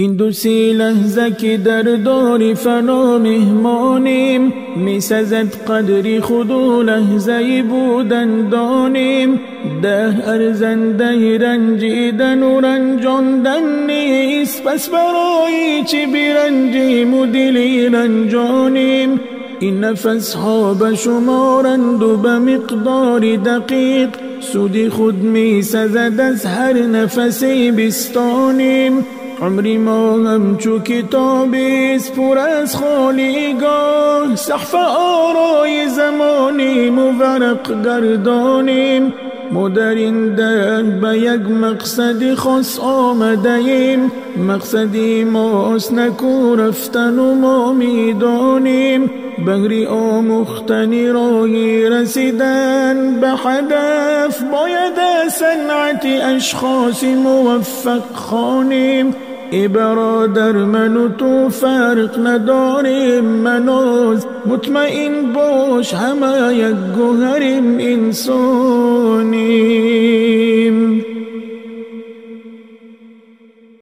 این دو سی لحظه که در دار فنا مهمانیم، می سزد قدر خود و لحظه بودن دانیم. ده ارزنده رنجیدن و رنجاندن نیست، پس برای چی برنجیم و دلی رنجانیم؟ این نفس ها به شمارند و به مقدار دقیق، سود خود می سزد از هر نفسی بستانیم. عمر ما همچو کتابیست پر از خالیگاه، صحف آرای زمانیم و ورق گردانیم. ما در این ده به یک مقصد خاص آمده ایم، مقصدی ماست نکو رفتن و ما میدانیم. بهر آموختن راهی رسیدن به هدف، باید از صنعت اشخاص موفق خوانیم. ای برادر من و تو فرق نداریم، مناز مطمئن باش همه یک گوهریم انسانیم.